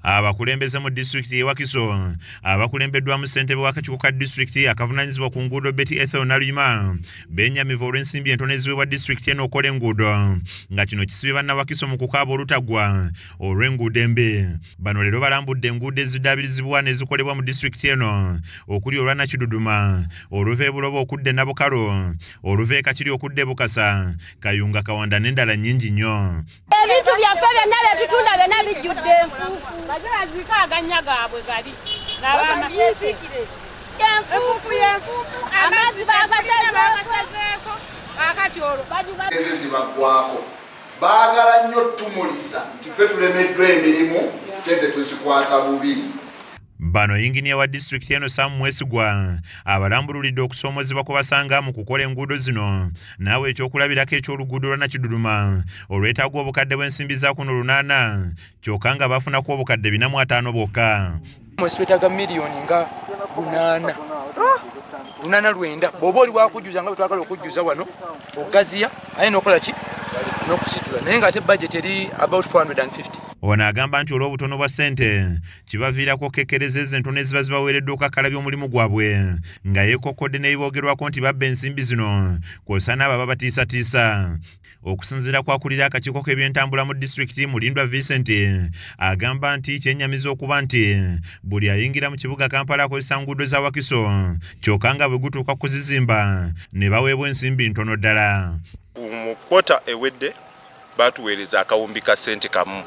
Abakulembeze mu disitulikiti y'e Wakiso abakulembeddwamu ssentebe w'akakiiko ka disitulikiti akavunaanyizibwa ku nguudo Betty Ethel Naluyima benyamivu olw'ensimbi entono eziweebwa disitulikiti eno okukola enguudo, nga kino kisibye bannawakiso mu kukaaba olutaggwa olw'enguudo embi. Bano leero balambudde enguudo ezidaabirizibwa n'ezikolebwa mu disitulikiti eno okuli olwa Nakiduduma oluva e Buloba okudda e Nabukalu, oluva e Kakiri okudda e Bukasa, Kayunga, Kawanda n'endala nnyingi nnyo. Ebintu byaffe byonna byetutunda byonna bijjudde enfuufu. Baze baziike agannya gaabwe gali enfuufu yenfuufu, amazzi bagasazeeko akati olwo eze zibaggwako. Baagala nnyo tumulisa nti ffe tulemeddwa emirimu, sente tuzikwata bubi. Bano yinginiya wa disitulikiti eno Sam Mwesigwa abalambululidde okusoomozebwa kwe basanga mu kukola enguudo zino, naawe ekyokulabirako eky'oluguudo lwa Nakiduduma olwetaaga obukadde bw'ensimbi za kuno 800, kyokka nga bafunako obukadde 450 bwokka. Twetaaga miliyoni nga 800, 890 bw'oba oli wakujjuza nga bwe twagala okujjuza wano, ogaziya aye n'okola ki n'okusitula, naye ng'ate budget eri about 450. Ono agamba nti olw'obutono bwa ssente kibaviirako okukekkereza ezo entono eziba zibaweereddwa okukakkalabya omulimu gwabwe, nga yeekokkodde n'ebiboogerwako nti babba ensimbi zino kw'ossa n'abo ababatiisatiisa. Okusinziira kwakulira akakiiko k'ebyentambula mu disitulikiti Mulindwa Vincent, agamba nti kyenyamiza okuba nti buli ayingira mu kibuga Kampala akozesa nguudo za Wakiso, kyokka nga bwe gutuuka kuzizimba ne baweebwa ensimbi ntono ddala. Mu quarter ewedde batuweereza akawumbi ka ssente kamu.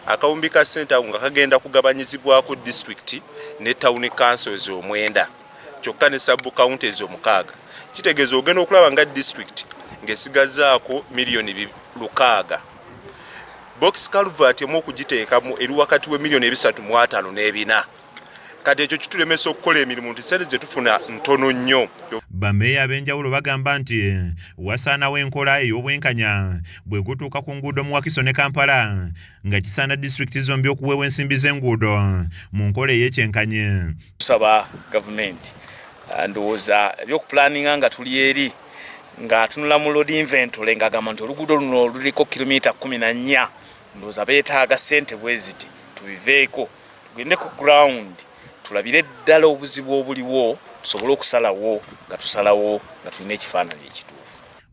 Akawumbi ka ssente ako nga kagenda kugabanyizibwako disitulikiti ne town councils 9, kyokka ne sub counties 6. Kitegeeza ogenda okulaba nga disitulikiti ng'esigazaako miliyoni 600. Box culvert emu okugiteekamu eri wakati we miliyoni 354 n'ebina. Kati ekyo kitulemesa okukola emirimu nti ssente ze tufuna ntono nnyo. Bameeya ab'enjawulo bagamba nti wasaanawo enkola ey'obwenkanya bwe gutuuka ku nguudo mu Wakiso ne Kampala, nga kisaana disitulikiti zombi okuweebwa ensimbi z'enguudo mu nkola ey'ekyenkanyi. Tusaba gavumenti, ndowooza ebyokupulaninga nga tuli eri ng'atunula mu road inventory ng'agamba nti oluguudo luno luliko kilomita 14, ndowooza beetaaga ssente bwe ziti. Tubiveeko tugende ku ground tulabire ddala obuzibu obuliwo, tusobole okusalawo nga tusalawo nga tulina ekifaananyi ekituufu.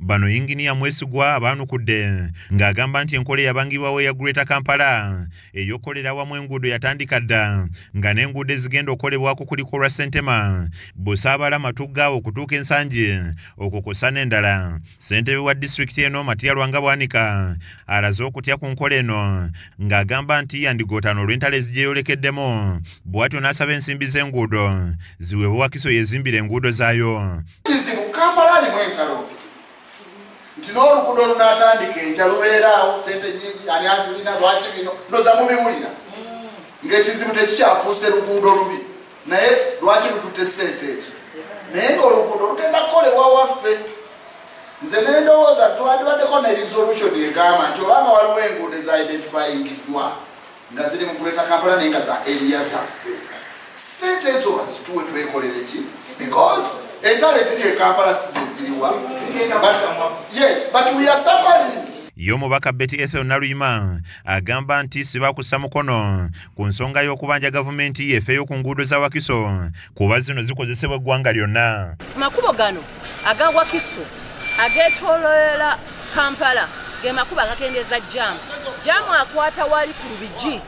Bano yinginiya Mwesigwa abaanukudde ng'agamba nti enkola eyabangibwawo eya Greater Kampala ey'okukolera awamu enguudo yatandika dda, nga n'enguudo ezigenda okukolebwako kuliko olwa Ssentema, Busaabala, Matugga okutuuka Ensangi, okwo kw'ossa n'endala. Ssentebe wa disitulikiti eno Matia Lwanga Bwanika alaze okutya ku nkola eno ng'agamba nti yandigotaana olw'entalo ezigyeyolekeddemu, bw'atyo n'asaba ensimbi z'enguudo ziweebwe Wakiso yeezimbire enguudo zaayo. Kizibu, Kampala alimu entalo mpitirivu nti n'oluguudo lunaatandika enkya lubeeraawo sente nyingi, ani azirina, lwaki bino ndoza mubiwulira ng'ekizibu tekikyafuuse luguudo lubi, naye lwaki lututte sente ezo, naye ng'oluguudo lugenda kukolebwa waffe. Nze nendowooza twandibaddeko ne resolution egamba nti obanga waliwo enguudo eza identifyingiddwa nga ziri mu Greater Kampala naye nga za area zaffe, sente ezo bazituwe twekolere ki, because entalo eziri e Kampala si zeziriwa. Yes, but we are suffering. Ye omubaka Betty Ethel Naluyima agamba nti si bakussa mukono ku nsonga y'okubanja gavumenti yefeeyo ku nguudo za Wakiso, kuba zino zikozesebwa eggwanga lyonna. Makubo gano aga Wakiso ageetooloola Kampala ge makubo agakendeeza jaamu. Jaamu akwata wali ku Lubigi,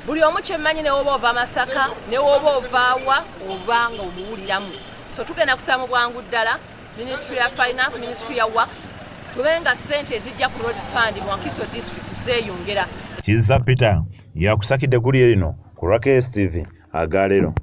buli omu kyemmanyi, ne woba ova Masaka ne woba ovaawa oba nga omuwuliramu. So tugenda kusaba mu bwangu ddala Ministry ya Finance, Ministry ya Works, tube nga ssente ezijja ku road fund mu Wakiso district zeeyongera. Kizza Peter yakusakidde eggulire lino ku lwa KSTV agaleero.